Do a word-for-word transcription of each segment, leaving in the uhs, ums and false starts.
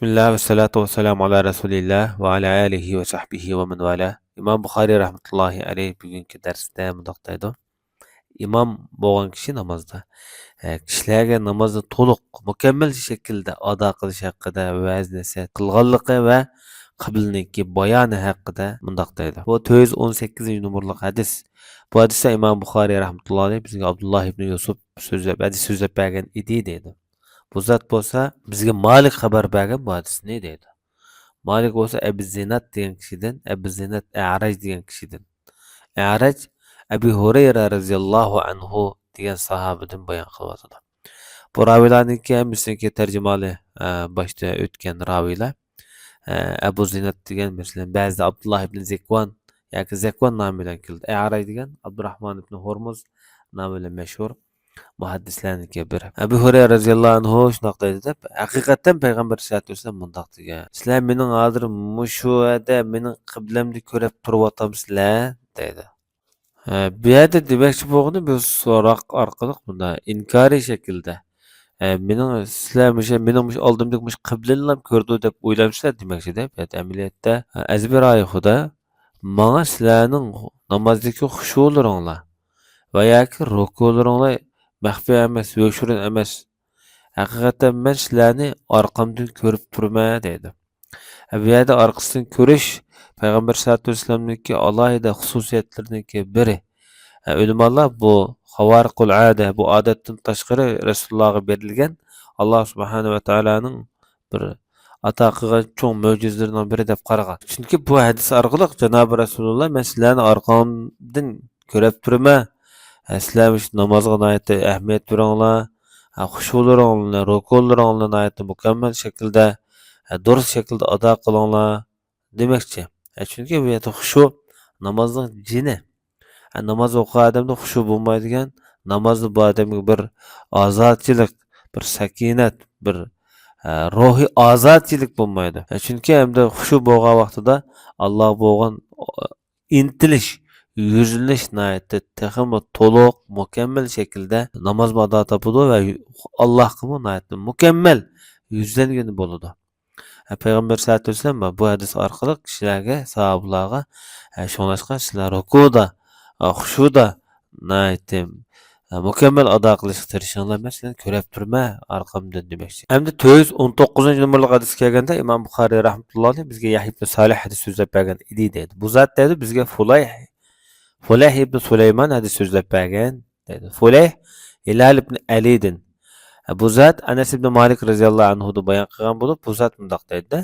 بىسمىللا ۋەسسالاتۇ ۋەسسالامۇ ئالا رەسۇلىللا ۋە ئالا ئالىھى ۋە سەھبىھى ۋە مەن ۋالا. ئىمام بۇخارىي رەھمەتۇللاھى ئەلەيھ بۈگۈنكى دەرستە مۇنداق دەيدۇ. ئىمام بولغان كىشى نامازدا، ئە، كىشىلەرگە نامازنى تولۇق، مۇكەممەل شەكىلدە ئادا قىلىش ھەققىدە ۋەز نەسىھەت قىلغانلىقى ۋە قىبلىنىڭكى بايانى ھەققىدە مۇنداق دەيدۇ. بۇ تۆت يۈز ئون سەككىزىنچى نومۇرلۇق ھەدىس. بۇ ھەدىستە ئىمام بۇخارىي رەھمەتۇللاھى ئەلەيھ بىزگە ئابدۇللا ئىبنى يۈسۈپ سۆزلەپ، ھەدىس سۆزلەپ بەرگەن ئىدى دەيدۇ. بۇ زات بولسا بىزگە مالىك خەۋەر بەرگەن بۇ ھەدىسنى دەيدۇ. مالىك بولسا ئەبى زىناد دېگەن كىشىدىن، ئەبى زىناد ئەرەج دېگەن كىشىدىن. ئەرەج ئەبى ھۇرەيرە رەزىياللاھۇ ئەنھۇ دېگەن ساھابىدىن بايان قىلىۋاتىدۇ. بۇ راۋىيلارنىڭكى ھەممىسىنىڭكى تەرجىمىھالى، ئە، باشتا ئۆتكەن راۋىيلار. ئە، ئەبۇ زىناد دېگەن، مەسىلەن، بەزىدە ئابدۇللا ئىبن زەكۋان ياكى زەكۋان نامى بىلەن كېلىدۇ. ئەرەج دېگەن ئابدۇراھمان ئىبن ھۇرمۇز نامى بىلەن مەشھۇر مۇھەددىسلەرنىڭكى بىرى. ئەبۇ ھۇرەيرە رەزىياللاھۇ ئەنھۇ شۇنداق دەيدۇ دەپ، ھەقىقەتەن پەيغەمبەر سەللەللاھۇ ئەلەيھى ۋەسەللەم مۇنداق دېگەن، سىلەر مېنىڭ ھازىر مۇشۇ يەردە مېنىڭ قىبلەمنى كۆرۈپ تۇرۇۋاتامسىلەر دەيدۇ. ھە، بۇ يەردە دېمەكچى بولغىنى بىر سوراق ئارقىلىق مۇنداق ئىنكارىي شەكىلدە، ھە، مېنىڭ، سىلەر مۇشۇ، مېنىڭ مۇشۇ ئالدىمدىكى مۇشۇ قىبلىنىلا كۆرىدۇ دەپ ئويلامسىلەر دېمەكچىدە، بۇ يەردە ئەمەلىيەتتە، ھە، ئەزبىرايىخۇدا ماڭا سىلەرنىڭ نامازدىكى خۇشۇلىرىڭلار ۋە ياكى رۇكۇلىرىڭلار مەخپىي ئەمەس، يوشۇرۇن ئەمەس. ھەقىقەتەن مەن سىلەرنى ئارقامدىن كۆرۈپ تۇرىمەن دەيدۇ. بۇ يەردە ئارقىسىدىن كۆرۈش پەيغەمبەر سەللەللاھۇ ئەلەيھى ۋەسەللەمنىڭكى ئالاھىدە خۇسۇسىيەتلىرىنىڭكى بىرى. ئۆلىمالار بۇ خاۋارىقۇل ئادە، بۇ ئادەتتىن تاشقىرى رەسۇلۇللاھقا بېرىلگەن ئاللا سۇبھانەھۇ ۋە تائالانىڭ بىر ئاتا قىلغان چوڭ مۆجىزىلىرىنىڭ بىرى دەپ قارىغان. چۈنكى بۇ ھەدىس ئارقىلىق جانابى رەسۇلۇللا، مەن سىلەرنى ئارقامدىن كۆرۈپ تۇرىمەن. ھە، سىلەر مۇشۇ نامازغا ناھايىتى ئەھمىيەت بېرىڭلار. ھە، خۇشۇلىرىڭلارنى، رۇكۇلىرىڭلارنى ناھايىتى مۇكەممەل شەكىلدە، ھە، دۇرۇس شەكىلدە ئادا قىلىڭلار دېمەكچى. ھە، چۈنكى بۇ يەردە خۇشۇ نامازنىڭ جېنى. ھە، ناماز ئوقۇغان ئادەمدە خۇشۇ بولمايدىكەن، نامازدا بۇ ئادەمگە بىر ئازادىچىلىك، بىر سەكىنەت، بىر، ھە، روھىي ئازادىچىلىك بولمايدۇ. ھە، چۈنكى ئەمدى خۇشۇ بولغان ۋاقتىدا ئاللاغا بولغان ئىنتىلىش، يۈزلىنىش ناھايىتى تېخىمۇ تولۇق، مۇكەممەل شەكىلدە نامازمۇ ئادا تاپىدۇ ۋە ئاللاھقىمۇ ناھايىتى مۇكەممەل يۈزلەنگىلى بولىدۇ. ھە، پەيغەمبەر سەللەللاھۇ ئەلەيھى ۋەسەللەم بۇ ھەدىس ئارقىلىق كىشىلەرگە، ساھابىلارغا، ھە، شۇڭلاشقا سىلەر رۇكۇدا، ھە، خۇشۇدا ناھايىتى، ھە، مۇكەممەل ئادا قىلىشقا تىرىشىڭلار، مەن سىلەرنى كۆرۈپ تۇرىمەن ئارقامدىن دېمەكچى. ئەمدى تۆت يۈز ئون توققۇزىنچى نومۇرلۇق ھەدىسكە كەلگەندە، ئىمام بۇخارىي رەھمەتۇللاھى ئەلەيھ بىزگە يەھيا ئىبن سالىھ ھەدىس سۆزلەپ بەرگەن ئىدى دەيدۇ. بۇ زات دەيدۇ بىزگە فۇلەيھ، فۇلەيھ ئىبن سۇلەيمان ھەدىس سۆزلەپ بەرگەن دەيدۇ. فۇلەيھ ھىلال ئىبن ئەلىدىن. بۇ زات ئەنەس ئىبن مالىك رەزىياللاھۇ ئەنھۇدىن بايان قىلغان بولۇپ، بۇ زات مۇنداق دەيدۇ.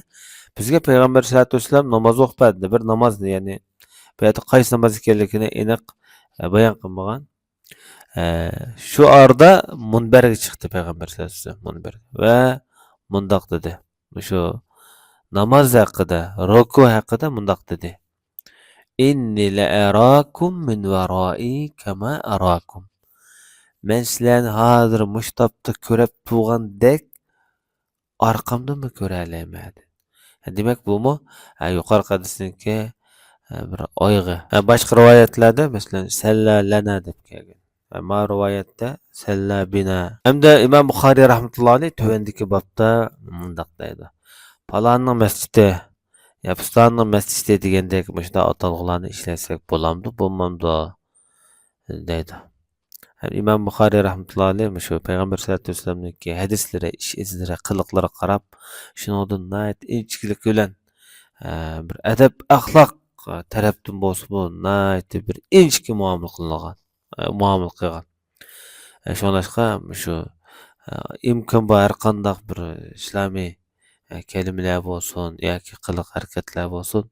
بىزگە پەيغەمبەر سەللەللاھۇ ئەلەيھى ۋەسەللەم ناماز ئوقۇپ بەردى. بىر نامازنى، يەنى بۇ يەردە قايسى ناماز ئىكەنلىكىنى ئېنىق، ئە، بايان قىلمىغان. ئە، شۇ ئارىدا مۇنبەرگە چىقتى پەيغەمبەر سەللەللاھۇ ئەلەيھى ۋەسەللەم، مۇنبەرگە. ۋە مۇنداق دېدى. مۇشۇ ناماز ھەققىدە، رۇكۇ ھەققىدە مۇنداق دېدى. «إني لأراكم من ورائي كما أراكم.» مەن سىلەرنى ھازىر مۇشۇ تاپتا كۆرۈپ تۇرغاندەك ئارقامدىنمۇ كۆرەلەيمەن. دېمەك، بۇمۇ، ھە، يۇقىرىقى ھەدىسنىڭكى، ھە، بىر ئايىغى. ھە، باشقا رىۋايەتلەردە، مەسىلەن، «سەللا لەنا» دەپ كەلگەن. ھە، ما رىۋايەتتە «سەللا بىنا». ھەمدە ئىمام بۇخارىي رەھمەتۇللاھى ئەلەيھ تۆۋەندىكى بابتا مۇنداق دەيدۇ. پالاننىڭ مەسچىتى يا پۇستاننىڭ مەسچىتى دېگەندەك مۇشۇنداق ئاتالغۇلارنى ئىشلەتسەك بولامدۇ، بولمامدۇ؟ دەيدۇ. ھەم ئىمام بۇخارىي رەھمەتۇللاھى ئەلەيھ مۇشۇ پەيغەمبەر سەللەللاھۇ ئەلەيھى ۋەسەللەمنىڭكى ھەدىسلىرى، ئىش ئىزلىرى، قىلىقلىرىغا قاراپ، شۇنىڭدىن ناھايىتى ئىنچىكىلىك بىلەن، ئە، بىر ئەدەپ، ئەخلاق تەرەپتىن بولسىمۇ ناھايىتى بىر ئىنچىكە مۇئامىلە قىلىنغان، ئە، مۇئامىلە قىلغان. ئە، شۇڭلاشقا مۇشۇ، ئە، ئىمكان بار ھەر قانداق بىر ئىسلامىي، ئە، كەلىمىلەر بولسۇن ياكى قىلىق ھەرىكەتلەر بولسۇن،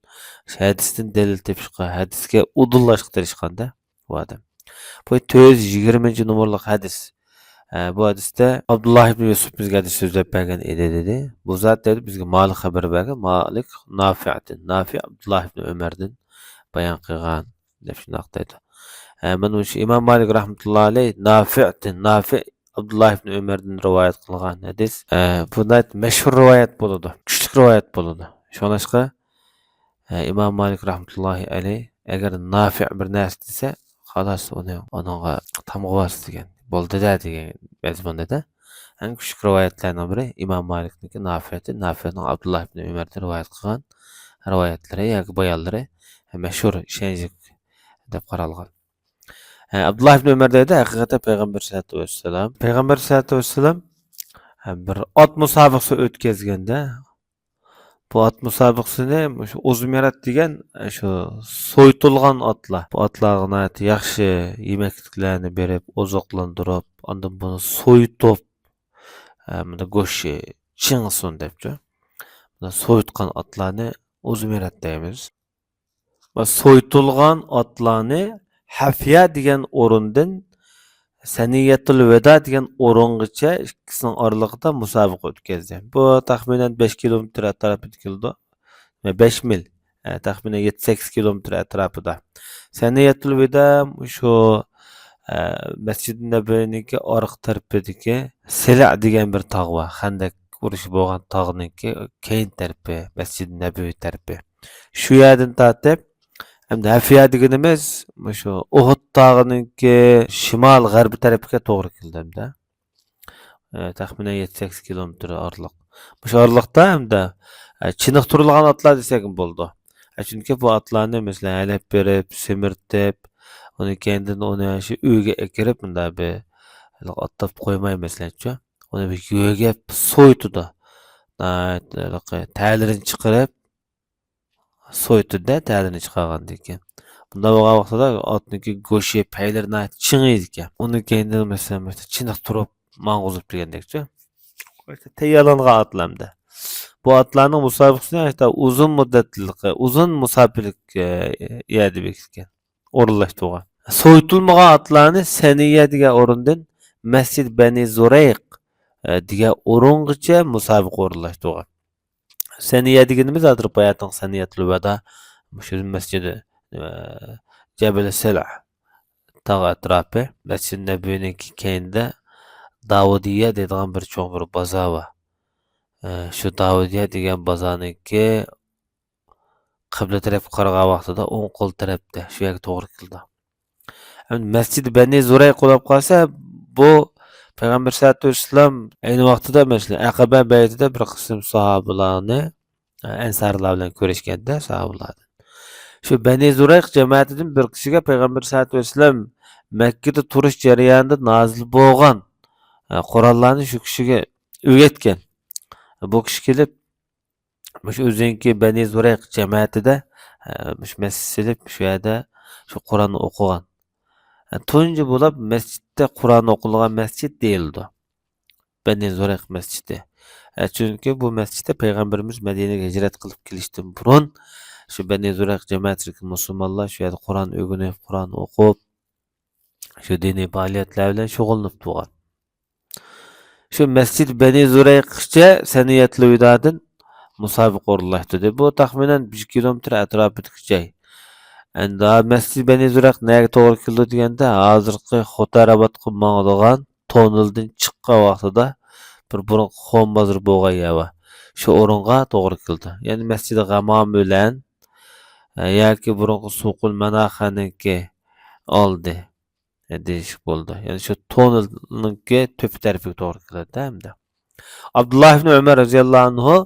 شۇ ھەدىستىن دەلىل تېپىشقا، ھەدىسكە ئۇدۇللاشقا تىرىشقاندا، بۇ ئادەم. بۇ تۆت يۈز يىگىرمىنچى نومۇرلۇق ھەدىس. ئە، بۇ ھەدىستە ئابدۇللا ئىبن يۈسۈپ بىزگە ھەدىس سۆزلەپ بەرگەن ئىدى، دېدى. بۇ زات دەيدۇ، بىزگە مالىك خەۋەر بەرگەن، مالىك نافىئدىن، نافىئ ئابدۇللا ئىبن ئۆمەردىن بايان قىلغان، دەپ شۇنداق دەيدۇ. ئە، مانا مۇشۇ ئىمام مالىك رەھمەتۇللا ئەلەيھ نافىئدىن، نافىئ ئابدۇللا ئىبن ئۆمەردىن رىۋايەت قىلغان ھەدىس. ئە، بۇ ناھايىتى مەشھۇر رىۋايەت بولىدۇ، كۈچلۈك رىۋايەت بولىدۇ. شۇڭلاشقا، ئە، ئىمام مالىك رەھمەتۇللاھى ئەلەيھ ئەگەر نافىئ بىر نەرسە دېسە، خالاس، ئۇنى، ئۇنىڭغا تامغا باس دېگەن، بولدى-دە دېگەن مەزمۇندا. ئەڭ كۈچلۈك رىۋايەتلەرنىڭ بىرى ئىمام مالىكنىڭكى نافىئتىن، نافىئنىڭ ئابدۇللا ئىبن ئۆمەردىن رىۋايەت قىلغان رىۋايەتلىرى ياكى بايانلىرى مەشھۇر، ئىشەنچلىك دەپ قارالغان. ھە، ئابدۇللا ئىبن ئۆمەر دەيدۇ، ھەقىقەتەن پەيغەمبەر سەللەللاھۇ ئەلەيھى ۋەسەللەم، پەيغەمبەر سەللەللاھۇ ئەلەيھى ۋەسەللەم، ھە، بىر ئات مۇسابىقىسى ئۆتكەزگەندە، بۇ ئات مۇسابىقىسىنى مۇشۇ ئۇزمىرات دېگەن، شۇ سويتۇلغان ئاتلار، بۇ ئاتلارغا ناھايىتى ياخشى يېمەكلىكلەرنى بېرىپ، ئوزۇقلاندۇرۇپ، ئاندىن بۇنى سويتۇپ، ھە، مۇنداق گۆشى چىڭسۇن دەپچۇ. مۇنداق سويۇتقان ئاتلارنى ئۇزمىرات دەيمىز. ۋە سويتۇلغان ئاتلارنى ھەفيا دېگەن ئورۇندىن سەنىيەتۇل ۋەدا دېگەن ئورۇنغىچە ئىككىسىنىڭ ئارىلىقىدا مۇسابىقە ئۆتكۈزدى. بۇ تەخمىنەن بەش كىلومېتىر ئەتراپىدا كېلىدۇ. بەش مىل، ئە، تەخمىنەن يەتتە سەككىز كىلومېتىر ئەتراپىدا. سەنىيەتۇل ۋەدا شۇ، ئە، مەسجىدى نەبەۋىنىڭكى ئارقا تەرىپىدىكى سىلە دېگەن بىر تاغ بار. خەندەك ئۇرۇشى بولغان تاغنىڭكى كەينى تەرىپى، مەسجىدى نەبەۋى تەرىپى. شۇ يەردىن تارتىپ، ئەمدى ھەفيا دېگىنىمىز مۇشۇ ئۇھۇد تاغىنىڭكى شىمال غەربىي تەرىپىگە توغرا كېلىدۇ ئەمدى. ئە، تەخمىنەن يەتتە سەككىز كىلومېتىر ئارىلىق. مۇشۇ ئارىلىقتا ئەمدى، ئە، چېنىقتۇرۇلغان ئاتلار دېسەكمۇ بولىدۇ. ئە، چۈنكى بۇ ئاتلارنى، مەسىلەن، ھەيدەپ بېرىپ، سېمىرتىپ، ئۇنىڭ كەينىدىن ئۇنى شۇ ئۆيگە ئەكىرىپ، مۇنداق بىر ئاتلاپ قويماي، مەسىلەنچۇ. ئۇنى بىر يۆگەپ سويتىدۇ. ناھايىتى ھېلىقى تەرلىرىنى چىقىرىپ، سويتىدۇ-دە، تەرلىرىنى چىقارغاندىن كېيىن. بۇنداق بولغان ۋاقتىدا ئاتنىڭكى گۆشى، پەيلىرى ناھايىتى چىڭىيدىكەن. ئۇنىڭ كەينىدىن، مەسىلەن، مۇشۇنداق چېنىقتۇرۇپ ماڭغۇزۇپ دېگەندەكچۇ. تەييارلانغان ئاتلار ئەمدى. بۇ ئاتلارنىڭ مۇسابىقىسىنى ھەتتا ئۇزۇن مۇددەتلىك، ئۇزۇن مۇساپىلىك، ئە، يەردە بېكىتكەن، ئورۇنلاشتۇرغان. سويتۇلمىغان ئاتلارنى سەنىيە دېگەن ئورۇندىن مەسچىد بەنى زۇرەيق، ئە، دېگەن ئورۇنغىچە مۇسابىقە ئورۇنلاشتۇرغان. سەنىيە دېگىنىمىز ھازىر باياتىنقى سەنىيەتۇل ۋەدا، مۇشۇ مەسچىدى، ئە، جەبىلى سەلە تاغ ئەتراپى، مەسچىدى نەبىۋىنىڭكى كەينىدە داۋۇدىيە دەيدىغان بىر چوڭ بىر بازار بار. ئە، شۇ داۋۇدىيە دېگەن بازارنىڭكى قىبلە تەرەپكە قارىغان ۋاقتىدا ئوڭ قول تەرەپتە، شۇ يەرگە توغرا كېلىدۇ. ئەمدى مەسچىدى بەنى زۇرەيق بولۇپ قالسا، بۇ پەيغەمبەر سەللەللاھۇ ئەلەيھى ۋەسەللەم ئەينى ۋاقتىدا، مەسىلەن، ئەقەبە بەيتىدە بىر قىسىم ساھابىلارنى، ئەنسارلار بىلەن كۆرۈشكەندە، ساھابىلاردىن. شۇ بەنى زۇرەيق جەمەتىدىن بىر كىشىگە پەيغەمبەر سەللەللاھۇ ئەلەيھى ۋەسەللەم مەككىدە تۇرۇش جەريانىدا نازىل بولغان، ئە، قۇرئانلارنى شۇ كىشىگە ئۆگەتكەن. بۇ كىشى كېلىپ، مۇشۇ ئۆزىنىڭكى بەنى زۇرەيق جەمەتىدە، ئە، مۇشۇ مەسچىت سېلىپ، شۇ يەردە شۇ قۇرئاننى ئوقۇغان. ئە، تۇنجى بولۇپ مەسچىتتە قۇرئان ئوقۇلغان مەسچىت دېيىلىدۇ. بەنى زۇرەيق مەسچىتى. ئە، چۈنكى بۇ مەسچىتتە پەيغەمبىرىمىز مەدىنىگە ھىجرەت قىلىپ كېلىشتىن بۇرۇن، شۇ بەنى زۇرەيق جەمەتىدىكى مۇسۇلمانلار شۇ يەردە قۇرئان ئۆگىنىپ، قۇرئان ئوقۇپ، شۇ دىنىي پائالىيەتلەر بىلەن شۇغۇللىنىپ تۇرغان. شۇ مەسچىت بەنى زۇرەيققىچە سەنىيەتۇل ۋىدادىن مۇسابىقە ئورۇنلاشتۇردى. بۇ تەخمىنەن بىر كىلومېتىر ئەتراپىدىكى جاي. ئەمدى مەسچىت بەنى زۇرەيق نەگە توغرا كېلىدۇ دېگەندە، ھازىرقى خوتەن راباتقا ماڭىدىغان توننېلدىن چىققان ۋاقتىدا بىر بۇرۇنقى خورما بازىرى بولغان يەر بار. شۇ ئورۇنغا توغرا كېلىدۇ. يەنى مەسچىدى غەمام بىلەن، ئە، ياكى بۇرۇنقى سۇقۇل مەناخەنىڭكى ئالدى، ئە، دېيىشكە بولىدۇ. يەنى شۇ توننېلنىڭكى تۆپە تەرىپىگە توغرا كېلىدۇ ئەمدى. ئابدۇللا ئىبن ئۆمەر رەزىياللاھۇ ئەنھۇ،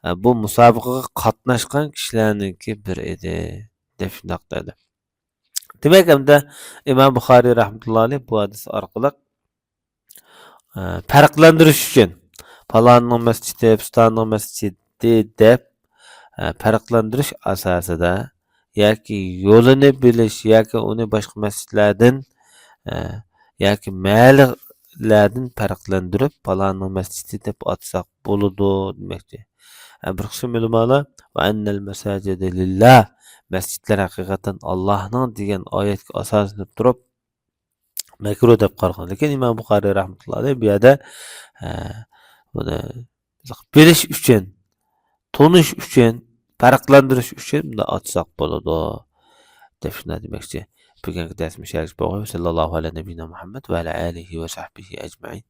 ئە، بۇ مۇسابىقىگە قاتناشقان كىشىلەرنىڭكى بىرى ئىدى، دەپ شۇنداق دېدى. دېمەك، ئەمدى ئىمام بۇخارىي رەھمەتۇللا ئەلەيھ بۇ ھەدىس ئارقىلىق، ئە، پەرقلەندۈرۈش ئۈچۈن، پالاننىڭ مەسچىتى، پىستاننىڭ مەسچىتى دەپ، ئە، پەرقلەندۈرۈش ئاساسىدا ياكى يولىنى بىلىش ياكى ئۇنى باشقا مەسچىتلەردىن، ئە، ياكى مەھەللىلەردىن پەرقلەندۈرۈپ، پالاننىڭ مەسچىتى دەپ ئاتىساق بولىدۇ دېمەكچى. ئە، بىر قىسىم ئۆلىمالار، «ۋە ئەننەل مەساجىدە لىللا»، مەسچىتلەر ھەقىقەتەن ئاللاھنىڭ دېگەن ئايەتكە ئاساسلىنىپ تۇرۇپ، مەكرۇھ دەپ قارىغان. لېكىن ئىمام بۇخارىي رەھمەتۇللا ئەلەيھ بۇ يەردە، ئە، بۇنى بىلىش ئۈچۈن، تونۇش ئۈچۈن، پەرقلەندۈرۈش ئۈچۈن بۇنداق ئاتىساق بولىدۇ، دەپ شۇنداق دېمەكچى. بۈگۈنكى دەرسىمىز شۇ يەرگىچە بولغاي. سەللەللاھۇ ئەلا نەبىينا مۇھەممەد ۋە ئەلا ئالىھى ۋە سەھبىھى ئەجمەئىن.